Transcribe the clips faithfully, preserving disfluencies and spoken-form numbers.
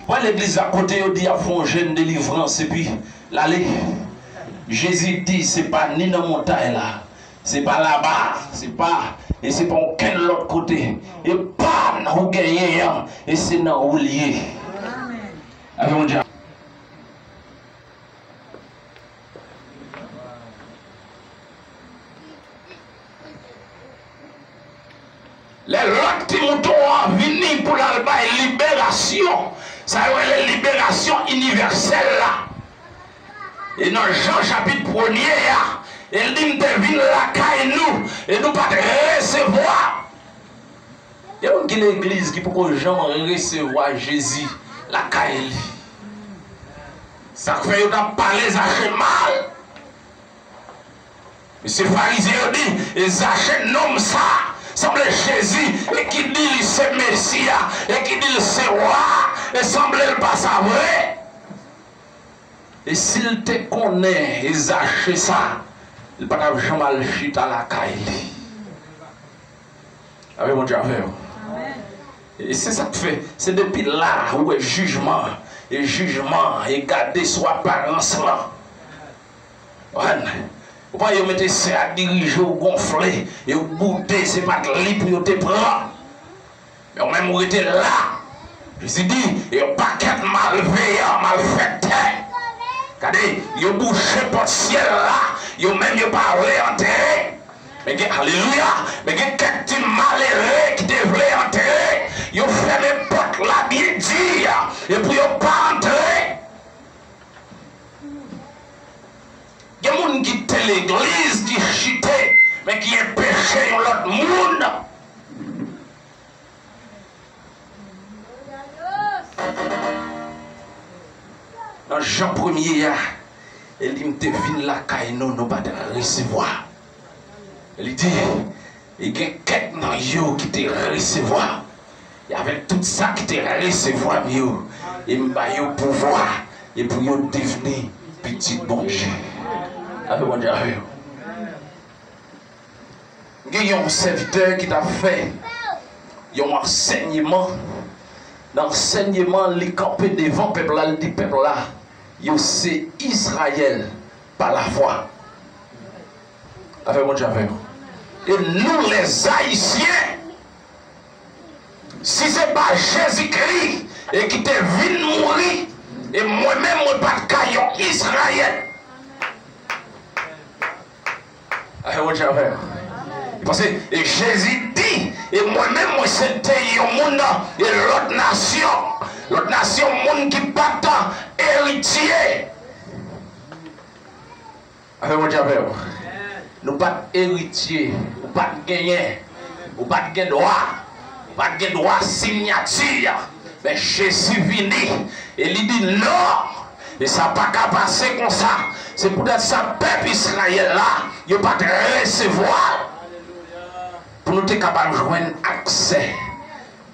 Pran legliz la kote yo di y ap fè yon jèn delivrans epi l ale. Jezi di se pa ni nan montay la, se pa laba, se pa, e se pa okenn lòt kote. E pa nan ou genyen an, e se nan ou l ye. Avè Bondye. Lè lòt ti mouton an vini pou l al bay liberasyon, sa yo rele liberasyon inivèsèl la. E nan Jan chapit premye a, e l di, "M te vin lakay nou, e nou pa t resevwa." Gen moun ki legliz ki poko janm resevwa Jezi lakay li. Sa k fè yo t ap pale Zache mal. Mesye Farizyen yo di, e Zache nonm sa, sanble Jezi, e ki di li se Mesi a, e ki di l se wa, e sanble l pa sa vre. E si l te konnen e Zache sa, li pa t ap janm al chita lakay li. Avè Bondye avè w. E se sa k fè, se depi la ou wè jijman, e jijman, e gade sou aparans lan. Konprann? Ou pa yo mete sè a dirije w gonfle, e w boude, se pa t li pou yo te pran. Men ou menm ou rete la. Jezi di, e yon pakèt malveyan, malfektè. Gade, yo bouche pòt syèl la, yo menm yo pa vle antre. Men gen, alelouya, men gen kèk ti malere ki te vle antre, yo fèmen pòt la byen di, e pou yo pa antre. Gen moun ki te legliz, ki chite, men ki enpeche yon lòt moun. Nan Jan premye a, e li di, "M te vin lakay nou, nou pa t resevwa." E li di, e gen kèk nan yo ki te resevwa. E avèk tout sa ki te resevwa m yo, e m ba yo pouvwa, e pou yo devni pitit Bondye. Avè Bondye avè yo. Gen yon sèvitè ki t ap fè yon ansèyman. Nan ansèyman, li kanpe devan pèp la, li di pèp la, yo se Izrayèl pa lafwa. Afè Bondye avè nou. E nou, lèzayisyen, si se pa Jezikri e ki te vin mouri, e mwen menm, mwen pa t ka yon Izrayèl. Afè Bondye avè nou. Paske, e Jezi di, e mwen menm, mwen se te yon moun, e lòt nasyon, lòt nasyon, moun ki pa t eritye. Afè Bondye avè w. Nou pa t eritye, ou pa t genyen, ou pa t gen dwa, ou pa t gen dwa sinyati. Men Jezi vini, e li di non, e sa pa ka pase konsa. Se poutèt sa pèp Izrayèl la, yo pa t resevwa l. Pou nou te kapab jwenn aksè.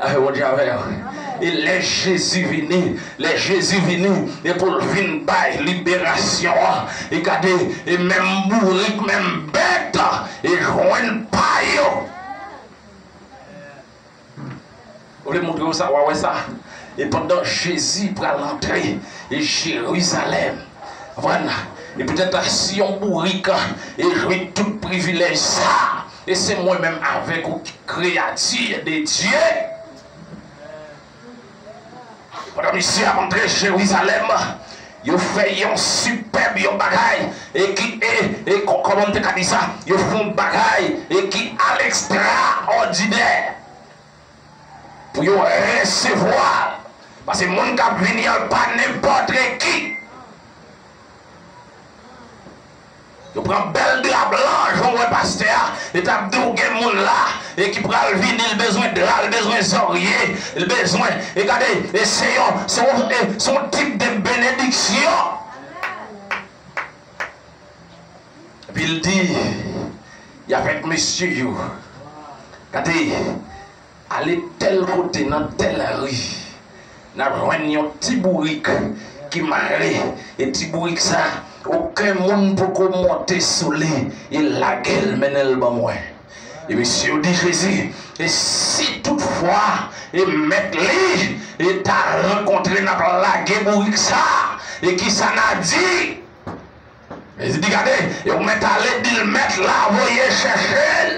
Afè Bondye avè w. E lè Jezi vini, lè Jezi vini, e pou l vin bay liberasyon an, e gade, e menm bourik, menm bèt, e jwenn pa yo. Ou vle montre w sa, w a wè sa. E pandan Jezi pral antre, e Jerizalèm, konprann? E petèt si yon bourik, e jwi tout privilèj sa, e se mwen menm avèk ou ki kreyati de Dye. Pandan misye ap antre Jerizalèm, yo fè yon sipèb yon bagay, e ki, e, e kò-, kòman m te ka di sa? Yo fè yon bagay, e ki alèkstraòdinè. Pou yo resevwa l. Paske moun k ap vini an pa nenpòt ki. Yo pran bèl dra blan, jan w wè pastè a, e t ap di w gen moun la, e ki pral vini, l bezwen dra, l bezwen zòrye, l bezwen, e gade, e se yon, se yon, e se yon tip de benediksyon. Epi l di, y avèk mesye yo. Gade, ale tèl kote nan tèl ri, n ap jwenn yon ti bourik ki mare, e ti bourik sa, okenn moun poko monte sou li, e lage l mennen l ban mwen. E mesye yo di Jezi, e si toutfwa e mèt li e ta rankontre n ap lage bourik sa, e kisa n a di? Jezi di, gade, e ou mèt ale di l mèt la voye chèche l.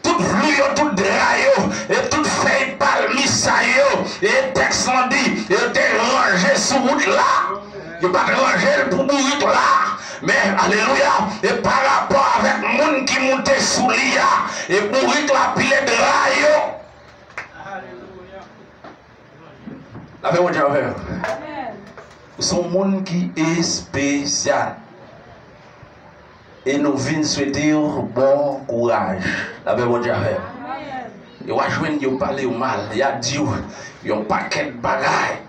Tout vlou yo, tout dra yo, e tout fèy palmis sa yo, e tèks lan di, e yo te ranje sou wout la. Yo pa t ranje l pou bourik la. Men, alelouya, e pa rapò avèk moun ki moute sou li a, e bourik la pile dra yo. Lapè Bondye avè w. Ou se yon moun ki espesyal. E nou vin swete w bon kouraj. Lapè Bondye avè w. E w a jwenn yo pale w mal, y a di w yon pakèt bagay.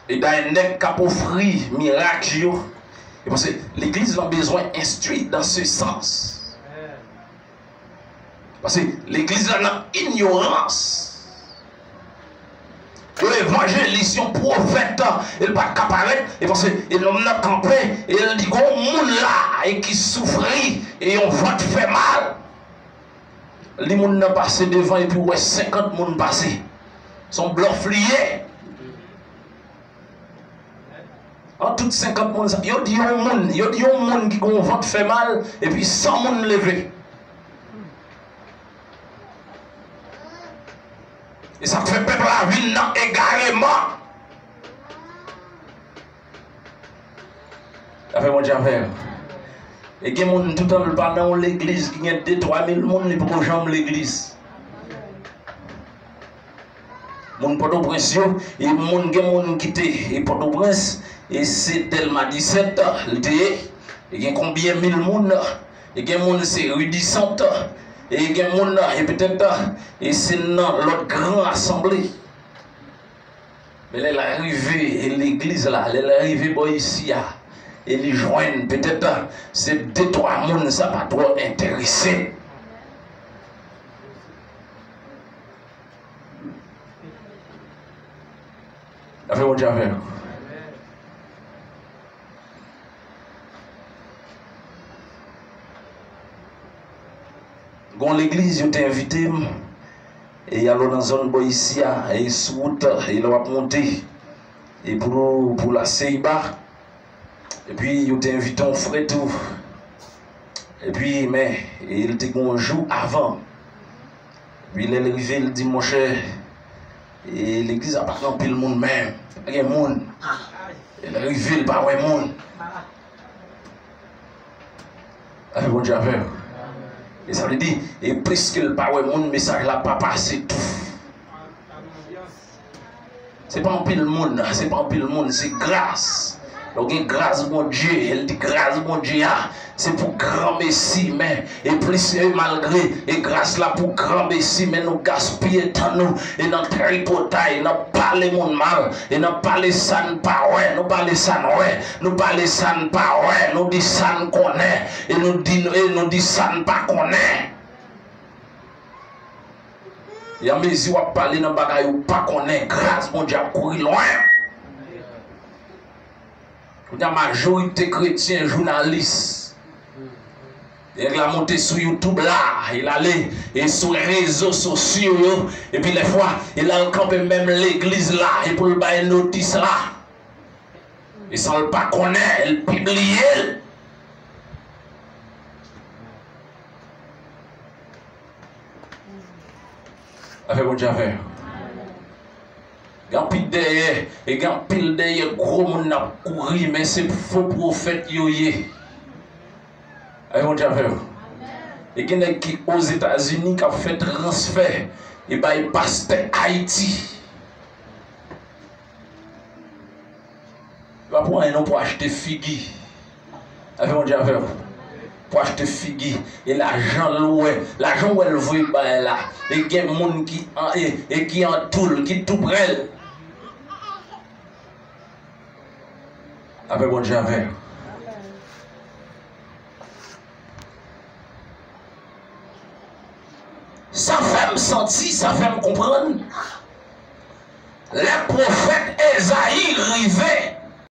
E dayè nèg k ap ofri mirak yo, e paske legliz lan bezwen enstwi dans ce sens. Paske legliz la nan inyorans. Yon evanjelis, yon pwofèt, e l pa t ka parèt, e paske e nonm nan kanpe, e l di gon moun la, e ki soufri, e yon vant fè mal. Li moun nan pase devan epi w wè senkant moun pase. Se yon blòf li ye. An tout senkant moun sa, yo di yon moun, yo di yon moun ki gon vant fè mal, epi san moun leve. E sa k fè pèp la vin nan egareman. Afè Bondye afè. E gen moun toutan l pa nan yon legliz ki gen de twa mil moun, li poko janm legliz. Moun Pòtoprens yo, e moun, gen moun ki te e Pòtoprens, e se Dèlma disèt li te ye. E gen konbyen mil moun? E gen moun se Ri di Sant. E gen moun e petèt e se nan lòt gran asanble. Men lè l rive e legliz la, lè l rive bò isi a, e li jwenn petèt se de twa moun sa pa twò enterese. Afè Bondye avè nou. Gon legliz yo te envite m, e y al nan zòn bò isi a, e sou wout, e lè w ap monte, e pou, pou la Seiba, epi yo te envite yon frè tou. Epi, men, e l te gen yon jou avan. Epi lè l rive, l di, monchè, e legliz la pa gen anpil moun menm. Pa gen moun. E lè l rive, l pa wè moun. Afè Bondye avè w. E sa vle di, e pliske l pa wè moun, mesaj la pa pase tou. Se pa anpil moun, se pa anpil moun, se gras. Lè w gen gras Bondye, e l di gras Bondye a, se pou granmesi, men, e plis, e malgre, e gras la pou granmesi, men nou gaspiye tan nou, e nan tripotay, nan pale moun mal, e nan pale sa n pa wè, nou pale sa n wè, nou pale sa n pa wè, nou di sa n konnen, e nou di, e nou di sa n pa konnen. E anmezi w ap pale nan bagay ou pa konnen, gras Bondye ap kouri lwen. Kounye a majorite kretyen jounalis. Nèg la monte sou YouTube la, e l ale e sou rezo sosyo yo, epi lèfwa, e l al kanpe menm legliz la, e pou l bay notis la. E san l pa konnen, l pibliye l. Afè Bondye afè. Gen anpil dèyè, e gen anpil dèyè gwo moun n ap kouri, men se fo pwofèt yo ye. Afè Bondye afè. E gen nèg ki Ozetazini k ap fè transfè, e bay pastè Ayiti. Yo pa pou anyen non, pou achte figi. Afè Bondye afè w. Pou achte figi. E lajan l wè, lajan w wè l voye bay la. E gen moun ki an, e, e ki antou l, ki tou prè l. Afè Bondye afè w. Sa fè m santi, sa fè m konprann. Lè pwofèt Ezayi rive,